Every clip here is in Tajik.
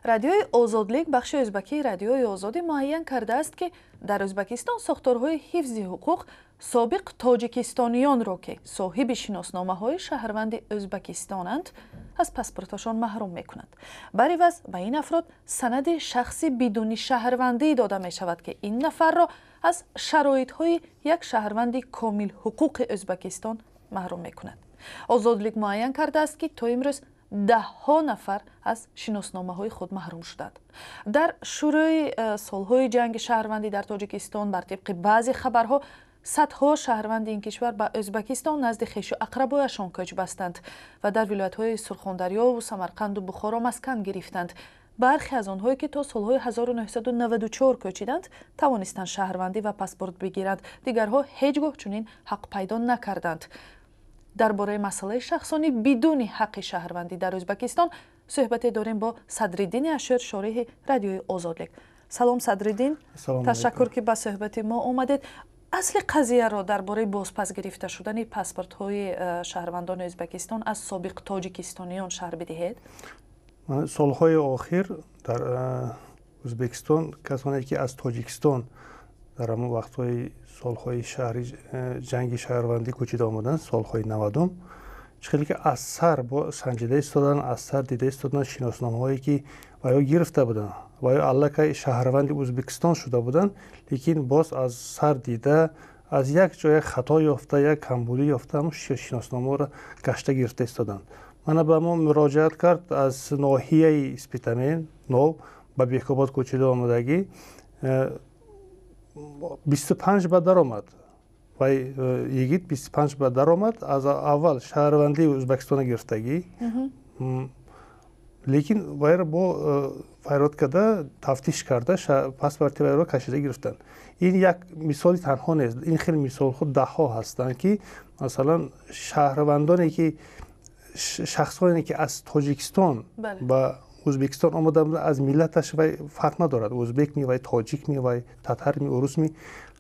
Радиои Озодлик, бахши ӯзбакии Радиои Озодӣ, муайян кардааст, ки дар Ӯзбекистон сохторҳои ҳифзи ҳуқуқ собиқ тоҷикистониёнро, ки соҳиби шиносномаҳои шаҳрванди Ӯзбекистонанд, аз паспорташон маҳрум мекунанд. Бар иваз ба ин афрод санади шахси бидуни шаҳрвандӣ дода мешавад, ки ин нафарро аз шароитҳои як шаҳрванди комилҳуқуқи Ӯзбекистон маҳрум мекунад. Озодлик муайян кардааст, ки то имрӯз даҳҳо нафар аз шиносномаҳои худ маҳрум шуданд. Дар шурӯи солҳои ҷанги шаҳрвандӣ дар Тоҷикистон, бар тибқи баъзе хабарҳо, садҳо шаҳрванди ин кишвар ба Ӯзбекистон назди хешу ақрабояшон кӯч бастанд ва дар вилоятҳои Сурхондарёву Самарқанду Бухоро маскан гирифтанд. Бархе аз онҳое, ки то солҳои 1994 кӯчиданд, тавонистанд шаҳрвандӣ ва паспорт бигиранд, дигарҳо ҳеҷ гоҳ чунин ҳақ пайдо накарданд. Дар бораи масъалаи шахсони бидуни ҳаққи шаҳрвандӣ дар Ӯзбекистон суҳбате дорем бо Садриддини Ашӯр, шореҳи Радиои Озодлик. Салом, Садриддин, ташаккур, ки ба суҳбати мо омадед. Асли қазияро дар бораи бозпас гирифта шудани паспортҳои шаҳрвандони Ӯзбекистон аз собиқ тоҷикистониён шарҳ бидиҳед. Солҳои охир дар Ӯзбекистон касоне, ки аз Тоҷикистон дар ҳамон вақтҳои солҳои шаҳри ҷанги шаҳрвандӣ кӯчида омаданд, солҳои 90-ум, чӣ хеле ки аз сар бо санҷида истоданд, аз сар дида истоданд шиносномаҳое, ки ваё гирифта буданд, ваё аллакай шаҳрванди Ӯзбекистон шуда буданд, лекин боз аз сар дида, аз як ҷо як хато ёфта, як камбудӣ ёфта, ҳамон шиносномаро гашта гирифта истоданд. Мана, ба мо муроҷиат кард аз ноҳияи Спитамен нов ба Бекобод кӯчида омадагӣ, 25 ба даромад вай йигит, 25 ба даромад, аз аввал шаҳрвандии Ӯзбекистона гирифтагӣ, лекин вайро бо файрод карда, тафтиш карда, паспорти вайро кашида гирифтанд. Ин як мисоли танҳо нест, ин хел мисолҳо даҳҳо ҳастанд, ки масалан шаҳрвандоне ки, шахсоне ки аз Тоҷикистон ба Ӯзбекистон омада, аз миллаташ вай фарқ надорад, ӯзбекми вай, тоҷикми вай, татарми, урусми,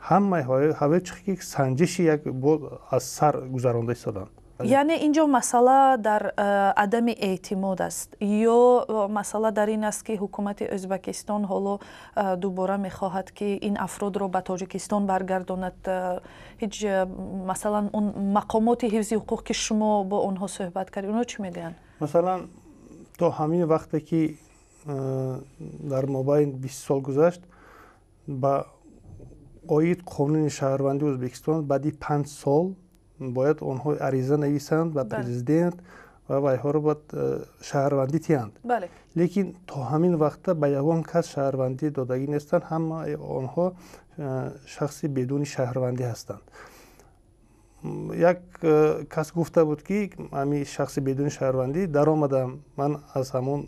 ҳамаи ҳаве ки санҷиши як бо аз сар гузаронда истоданд. Яъне инҷо масъала дар адами эътимод аст ё масъала дар ин аст, ки ҳукумати Ӯзбекистон ҳоло дубора мехоҳад, ки ин афродро ба Тоҷикистон баргардонад? Ҳеҷ масалан, он мақомоти ҳифзи ҳуқуқ, ки шумо бо онҳо суҳбат кардед, онҳо чӣ мегӯянд? Масалан, то ҳамин вақте ки дар мобайн 20 сол гузашт, ба оид қонуни шаҳрвандии Ӯзбекистон баъди 5 сол бояд онҳо ариза нависанд ба президент ва вайҳоро бояд шаҳрвандӣ тиҳанд. Лекин то ҳамин вақта ба ягон кас шаҳрвандӣ додагӣ нестанд, ҳамаи онҳо шахси бидуни шаҳрвандӣ ҳастанд. Як кас гуфта буд, ки ҳами шахси бидуни шаҳрвандӣ даромадам, ман аз ҳамон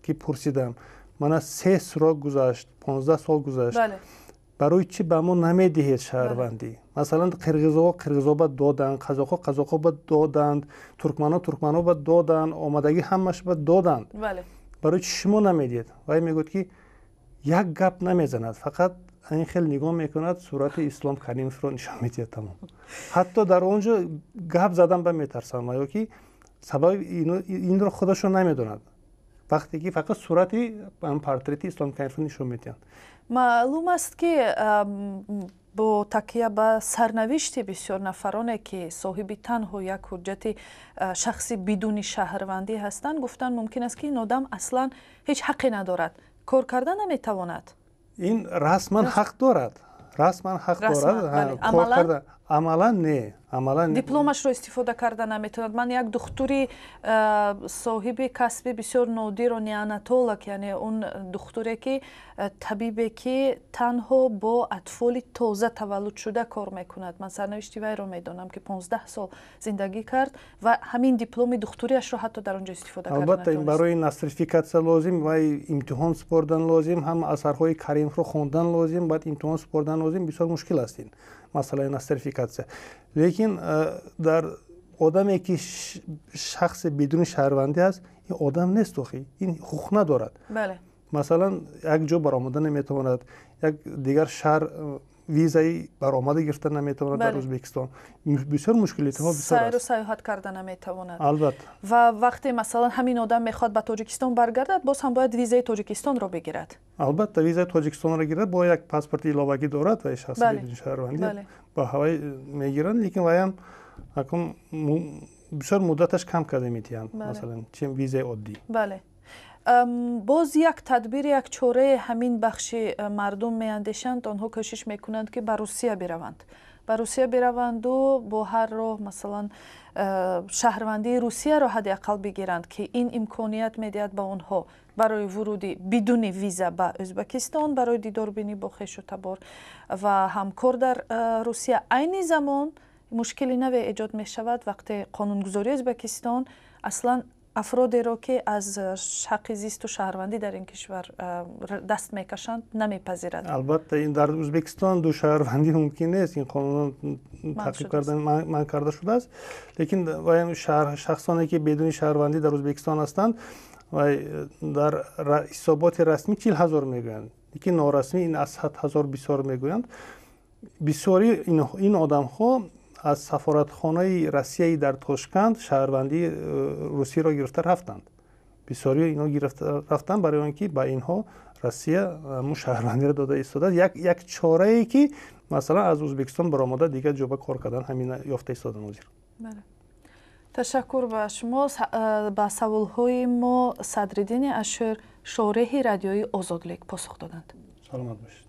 ки пурсидам, мана се срок гузашт, 15 сол гузашт, барои чӣ ба мо намедиҳед шаҳрвандӣ? Масалан, қирғизоҳо қирғизо ба доданд, қазоқҳо қазоқҳо ба доданд, туркманҳо туркманҳо ба доданд, омадагӣ ҳамаш ба доданд, барои чӣ шумо намедиҳед? Вай мегӯяд, ки як гап намезанад, фақат ин хел нигоҳ мекунад, сурати Ислом Каримовро нишон медиҳад, тамом. Ҳатто дар он ҷо гап задан ба метарсанд ё ки сабаби инро худашон намедонад, вақте ки фақат сурати портрети Ислом Каримовро нишон медиҳанд. Маълум аст, ки бо такя ба сарнавишти бисёр нафароне, ки соҳиби танҳо як ҳуҷҷати шахси бидуни шаҳрвандӣ ҳастанд, гуфтан мумкин аст, ки ин одам аслан ҳеҷ ҳаққе надорад, кор карда наметавонад. Ин расман ҳақ дорад, расман ҳақ дорад кор карда, амалан не, амалан. Дипломашро истифода карда наметавонад. Ман як духтури соҳиби касби бисёр нодирро, неонатолог, яъне он духтуре ки, табибе ки танҳо бо атфоли тоза таваллудшуда кор мекунад, ман сарнавишти вайро медонам, ки 15 сол зиндагӣ кард ва ҳамин дипломи духтуриашро ҳатто дар он ҷо истифода карда. Албатта, барои нострификатсия лозим ва имтиҳон супордан лозим, ҳам асарҳои Каримовро хондан лозим, баъд имтиҳон супордан лозим. Бисёр мушкил аст ин масъалаи нострификатсия. Лекин дар одаме ки шахси бидуни шаҳрвандӣ аст, ин одам нест охи, ин ҳуқуқ надорад. Масалан, як ҷо баромада наметавонад, як дигар шаҳр Визаи баромада гирифта наметавонад дар Ӯзбекистон. Бисёр мушкилитҳо бисёр. Сайру сайёҳат карда наметавонад. Албатта. Ва вақте, масалан, ҳамин одам мехоҳад ба Тоҷикистон баргардад, боз ҳам бояд визаи Тоҷикистонро бигирад. Албатта, визаи Тоҷикистонро гирад, бо як паспорти иловагӣ дорад ва шахси бидуни шаҳрвандӣ ба ҳавай мегиранд, лекин ваям акун бисёр муддаташ кам карда метиҳанд, масалан, чем визаи оддӣ. Бале, боз як тадбир, як чораи ҳамин бахши мардум меандешанд. Онҳо кӯшиш мекунанд, ки ба Русия бираванд, ба Русия бираванду бо ҳар роҳ, масалан, шаҳрвандии Русияро ҳадди ақал бигиранд, ки ин имконият медиҳад ба онҳо барои вуруди бидуни виза ба Ӯзбекистон, барои дидорбинӣ бо хешу табор ва ҳамкор дар Русия. Айни замон мушкили наве эҷод мешавад, вақте қонунгузории Ӯзбекистон аслан афродеро, ки аз ҳаққи зисту шаҳрвандӣ дар ин кишвар даст мекашанд, намепазирад. Албатта, ин дар Ӯзбекистон ду шаҳрвандӣ мумкин нест, ин қонун таъқиб карда, манъ карда шудааст. Лекин шахсоне, ки бидуни шаҳрвандӣ дар Ӯзбекистон ҳастанд, дар ҳисоботи расмӣ 40 000 мегӯянд, лекин норасмӣ ин аз 100 000 бисёр мегӯянд. Бисёри ин одамҳо аз сафоратхонаи Россияи дар Тошканд шаҳрвандии русиро гирифта рафтанд. Бисёри ино гирифта рафтанд, барои он ки ба инҳо Россия ҳамун шаҳрвандиро дода истодааст. Як чорае, ки масалан аз Ӯзбекистон баромада дигар ҷо ба кор кардан, ҳамина ёфта истодан ҳозир. Ташаккур ба шумо. Ба саволҳои мо Садриддини Ашур, шореҳи Радиои Озодлик, посух доданд. Саломат бошед.